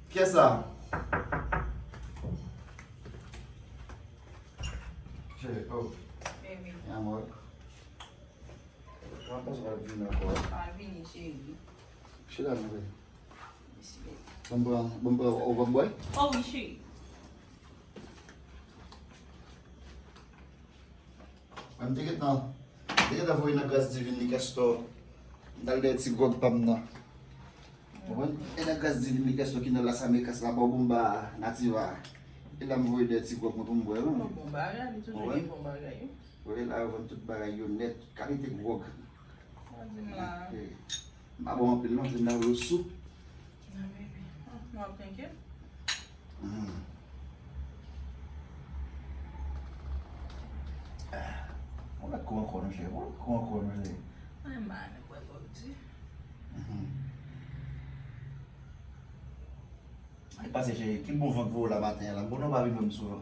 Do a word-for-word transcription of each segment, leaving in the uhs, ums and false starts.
Kiyès sa? Cheri, oh. Baby. Amor. Mwen panse w ap vini ankò. Pa vini, cheri. Chita la, non, baby. Mèsi, baby. Bon, bon, bon, bon, ou va bwè? Oh, wi, cheri. Mwen, m te gentan, m te gentan voye nan gras divin li Kèstò. M t al dèyè ti gwòg pa m nan. Konprann? E nan gras divin li Kèstò ki nan Las Americas la, bò Bomba Nativa. E la m voye dèyè ti gwòg mwen pou m bwè, wi. Bon, bon bagay, li toujou gen bon bagay, wi. Wi, la yo vann tout bagay yo nèt, tout kalite gwòg. Sa di m la. Eh, m pa bon anpil non, se nan lo sou. Non, baby. Ah, nou ap kenken? Hmm. Ah, on lòt kou ankò, non, cheri. On lòt kou ankò, non, cheri. Ay, man, wè, bò di. Mhm. Ay, pase, cheri, ki bon van k voye w la maten an la? Bon, non, pa vin wè m souvan.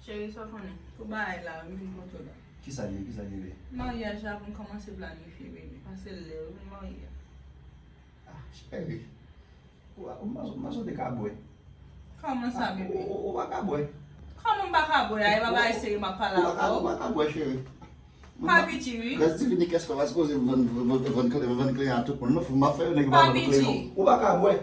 Cheri, sa w konnen. Pou bagay la, m vin kote w la. Kisa l ye? Kisa l ye? Maryaj la pou n kòmanse planifye, baby. Pase lè w vin marye a. Ah, cheri. Ou, ou, ou, ou te ka bwè. Kòman sa, bebe? Ou, ou, ou pa ka bwè. Kòman m pa ka bwè a? E pa bagay serye m ap pale avè w. Ou pa ka bwè, cheri. Pa piti, wi. Gras divin li Kèstò pa sipoze vann, vann, vann, vann kleyan a tout moun. Non, fò m ap fè yon nèg pa vann kleyan. Ou pa ka bwè.